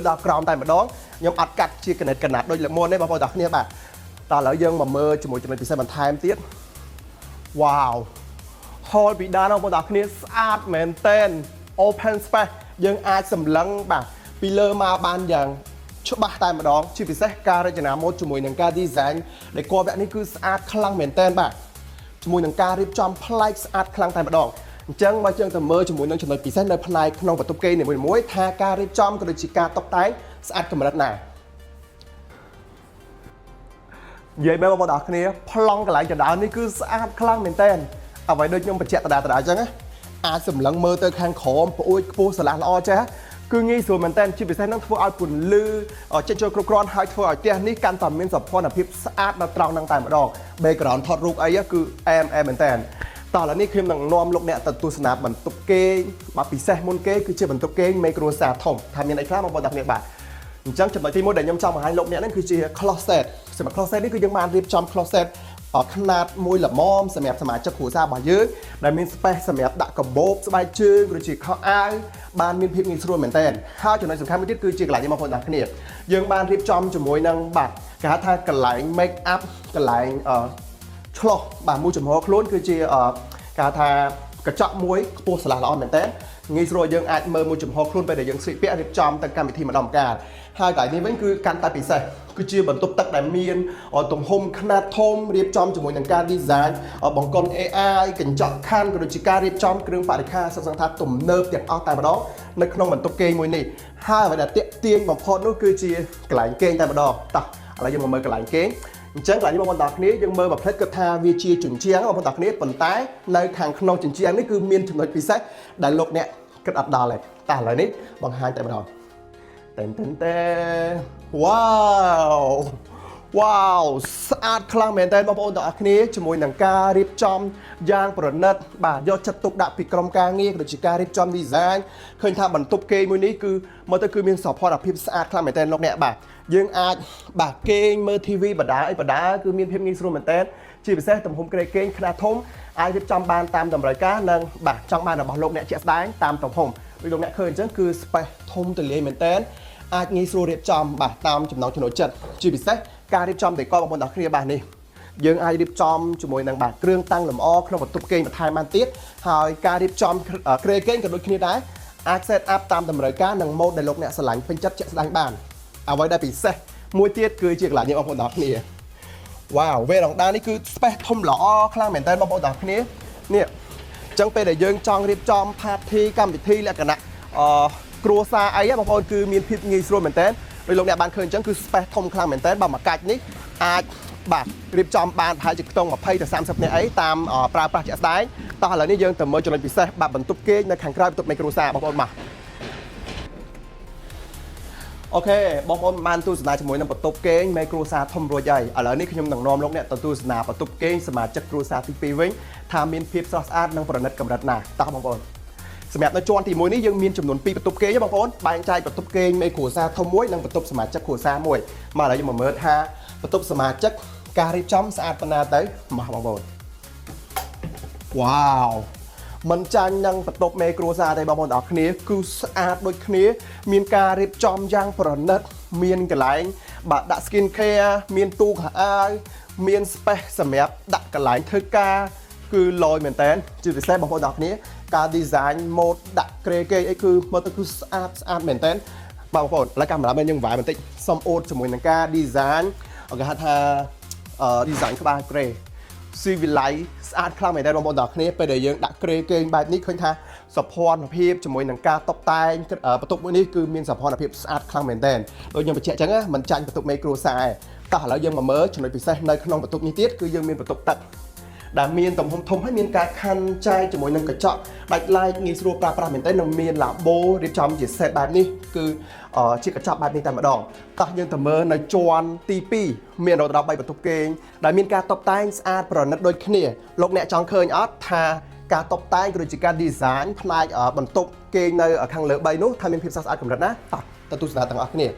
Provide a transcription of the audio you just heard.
ដល់ក្រោមតែម្ដងខ្ញុំអត់កាត់ជាកណិតកណាត់ដូចលើកមុនទេបងប្អូនទាំងគ្នាបាទតោះឥឡូវយើងមកមើលជាមួយចំណុចពិសេសបន្ថែមទៀតវ៉ាវ hall ពីដានបងប្អូនទាំងគ្នាស្អាតមែនតែន open space យើងអាចសម្លឹងបាទពីលើមកបានយ៉ាងច្បាស់តែម្ដងជាពិសេសការរចនាម៉ូដជាមួយនឹងការ design ដែលគណវគ្គនេះគឺស្អាតខ្លាំងមែនតែនបាទជាមួយនឹងការរៀបចំប្លែកស្អាតខ្លាំងតែម្ដងអញ្ចឹងមកយើងទៅមើលជាមួយនឹងចំណុចពិសេសនៅផ្នែកក្នុងបន្ទប់គេងនីមួយៗថាការរៀបចំក៏ដូចជាការតុបតែងស្អាតកម្រិតណានិយាយមែនបងប្អូនទាំងអស់គ្នាប្លង់កន្លែងចណ្ដើមនេះគឺស្អាតខ្លាំងមែនតើអ្វីដូចខ្ញុំបញ្ជាក់ដដែលៗអញ្ចឹងណាអាចសម្លឹងមើលទៅខាងក្រោមប្អួយខ្ពស់ស្រឡះល្អចេះគឺងាយស្រួលមែនតើជាពិសេសនឹងធ្វើឲ្យពន្លឺចេញចូលគ្រប់គ្រាន់ហើយធ្វើឲ្យផ្ទះនេះកាន់តែមានសោភ័ណភាពស្អាតដល់ត្រង់ហ្នឹងតែម្ដង background ថតរូបអីគឺអែមអែមមែនតើតោះឥឡូវនេះខ្ញុំនឹងនាំលោកអ្នកទៅទស្សនាបន្ទប់គេងបាទពិសេសមុនគេគឺជាបន្ទប់គេងមេគ្រួសារធំថាមានអីខ្លះបងប្អូនទាំងគ្នាបាទអញ្ចឹងចំណុចទី1ដែលខ្ញុំចង់បង្ហាញលោកអ្នកហ្នឹងគឺជា closet សម្រាប់ closet នេះគឺយើងបានរៀបចំ closet ខ្នាតមួយល្មមសម្រាប់សមាជិកគ្រួសាររបស់យើងដែលមាន space សម្រាប់ដាក់កាបូបស្បែកជើងឬជាខោអាវបានមានភាពងាយស្រួលមែនទែនហើយចំណុចសំខាន់មួយទៀតគឺជាកន្លែងនេះបងប្អូនទាំងគ្នាយើងបានរៀបចំជាមួយនឹងបាទគេហៅថាកន្លែង make up កន្លែងអឺឆ្លោះបាទមួយចំហខ្លួនគឺជាអឺគេហៅថាកញ្ចក់មួយខ្ពស់ស្រឡះល្អមែនតើងាយស្រួលយើងអាចមើលមួយចំហខ្លួនពេលដែលយើងស្លៀកពាក់រៀបចំទៅកម្មវិធីម្ដងម្កាលហើយកន្លែងនេះវិញគឺកាន់តែពិសេសគឺជាបន្ទប់ទឹកដែលមានទំហំខ្នាតធំរៀបចំជាមួយនឹងការ design បង្គន់ AI កញ្ចក់ខណ្ឌក៏ដូចជាការរៀបចំគ្រឿងបរិក្ខារសិតសឹងថាទំនើបទាំងអស់តែម្ដងនៅក្នុងបន្ទប់គេងមួយនេះហើយអ្វីដែលទាក់ទាញបំផុតនោះគឺជាកន្លែងគេងតែម្ដងតោះឥឡូវយើងមកមើលកន្លែងគេងអញ្ចឹងកន្លែងនេះបងប្អូនទាំងគ្នាយើងមើលមួយផ្លេតគាត់ថាវាជាជញ្ជាំងបងប្អូនទាំងគ្នាប៉ុន្តែនៅខាងក្នុងជញ្ជាំងនេះគឺមានចំណុចពិសេសដែលលោកអ្នកគិតអត់ដល់ទេតែឥឡូវនេះបង្ហាញតែម្ដងតែនតែនតែវ៉ាវវ៉ាវស្អាតខ្លាំងមែនតើបងប្អូនទាំងអស់គ្នាជាមួយនឹងការរៀបចំយ៉ាងប្រណិតបាទយកចិត្តទុកដាក់ពីក្រុមការងារក៏ដូចជាការរៀបចំ design ឃើញថាបន្ទប់គេងមួយនេះគឺមើលទៅគឺមានសោភ័ណភាពស្អាតខ្លាំងមែនតើលោកអ្នកបាទយើងអាចបាទគេងមើល TV បដាអីបដាគឺមានភាពងាយស្រួលមែនតើជាពិសេសទំហំគ្រែគេងខ្នាតធំអាចរៀបចំបានតាមតម្រូវការនិងបាទចង់បានរបស់លោកអ្នកជាក់ស្ដែងតាមទំហំដូចលោកអ្នកឃើញអញ្ចឹងគឺ space ធំទូលាយមែនតើអាចងាយស្រួលរៀបចំបាទតាមចំណង់ចំណូលចិត្តជាពិសេសការរៀបចំដេកបងប្អូនទាំងគ្នាបាទនេះយើងអាចរៀបចំជាមួយនឹងបាទគ្រឿងតាំងលម្អក្នុងបន្ទប់គេងបន្ថែមបានទៀតហើយការរៀបចំគ្រែគេងក៏ដូចគ្នាដែរអាច set up តាមតម្រូវការនិងម៉ូដដែលលោកអ្នកស្រឡាញ់ពេញចិត្តជាក់ស្ដែងបានអ្វីដែលពិសេសមួយទៀតគឺជាកន្លែងនេះបងប្អូនទាំងគ្នាវ៉ាវវេរ៉ង់ដានេះគឺ space ធំល្អខ្លាំងមែនតើបងប្អូនទាំងគ្នានេះអញ្ចឹងពេលដែលយើងចង់រៀបចំ party កម្មវិធីលក្ខណៈអឺគ្រួសារអីបងប្អូនគឺមានភាពងាយស្រួលមែនតើដោយលោកអ្នកបានឃើញអញ្ចឹងគឺ space ធំខ្លាំងមែនតើបើមកកាច់នេះអាចបាទរៀបចំបានប្រហែលជាខ្ទង់20ទៅ30នាក់អីតាមប្រើប្រាស់ជាក់ស្ដែងតោះឥឡូវនេះយើងទៅមើលចំណុចពិសេសបាទបន្ទប់គេងនៅខាងក្រៅបន្ទប់នៃគ្រួសារបងប្អូនមក OK បងប្អូនបានទស្សនាជាមួយនឹងបន្ទប់គេងមេគ្រួសារធំរួចហើយឥឡូវនេះខ្ញុំនឹងនាំលោកអ្នកទៅទស្សនាបន្ទប់គេងសមាជិកគ្រួសារទី2វិញថាមានភាពស្រស់ស្អាតនិងប្រណិតកម្រិតណាតោះបងប្អូនសម្រាប់នៅជាន់ទី1នេះយើងមានចំនួន2បន្ទប់គេងបងប្អូនបែងចែកបន្ទប់គេងមេគ្រួសារធំមួយនិងបន្ទប់សមាជិកគ្រួសារមួយមកឥឡូវយើងមកមើលថាបន្ទប់សមាជិកការរៀបចំស្អាតប៉ុណ្ណាទៅមកបងប្អូនវ៉ាវមិនចាញ់នឹងបន្ទប់មេគ្រួសារទេបងប្អូនទាំងអស់គ្នាគឺស្អាតដូចគ្នា មានការរៀបចំយ៉ាងប្រណិត មានកន្លែងបាទដាក់ skin care មានទូខោអាវមាន space សម្រាប់ដាក់កន្លែងធ្វើការគឺលយមែនតើជាពិសេសបងប្អូនទាំងអស់គ្នាការ design mode ដាក់គ្រែគេងអីគឺមើលទៅគឺស្អាតស្អាតមែនតើបាទបងប្អូនឥឡូវកាមេរ៉ាមែនយើងវាយបន្តិចសុំអូតជាមួយនឹងការ design គេហៅថា design ក្បាលគ្រែ ស៊ីវិល័យស្អាតខ្លាំងមែនតើបងប្អូនទាំងគ្នាពេលដែលយើងដាក់គ្រែគេងបែបនេះឃើញថាសោភ័ណភាពជាមួយនឹងការតុបតែងបន្ទប់មួយនេះគឺមានសោភ័ណភាពស្អាតខ្លាំងមែនតើដូចខ្ញុំបញ្ជាក់អញ្ចឹងណាមិនចាញ់បន្ទប់មេគ្រួសារឯងតោះឥឡូវយើងមកមើលចំណុចពិសេសនៅក្នុងបន្ទប់នេះទៀតគឺយើងមានបន្ទប់ទឹកដែលមានទំហំធំហើយមានការខណ្ឌចែកជាមួយនឹងកញ្ចក់ដាច់ឡែកងាយស្រួលប្រើប្រាស់មែនទែននិងមានឡាបូរៀបចំជា set បែបនេះគឺជាកញ្ចក់បែបនេះតែម្ដងតោះយើងទៅមើលនៅជាន់ទី2មានរហូតដល់3បន្ទប់គេងដែលមានការតុបតែងស្អាតប្រណិតដូចគ្នាលោកអ្នកចង់ឃើញអត់ថាការតុបតែងក៏ដូចជាការ design ផ្នែកបន្ទប់គេងនៅខាងលើ3នោះថាមានភាពស្រស់ស្អាតកម្រិតណាតោះទៅទស្សនាទាំងអស់គ្នា។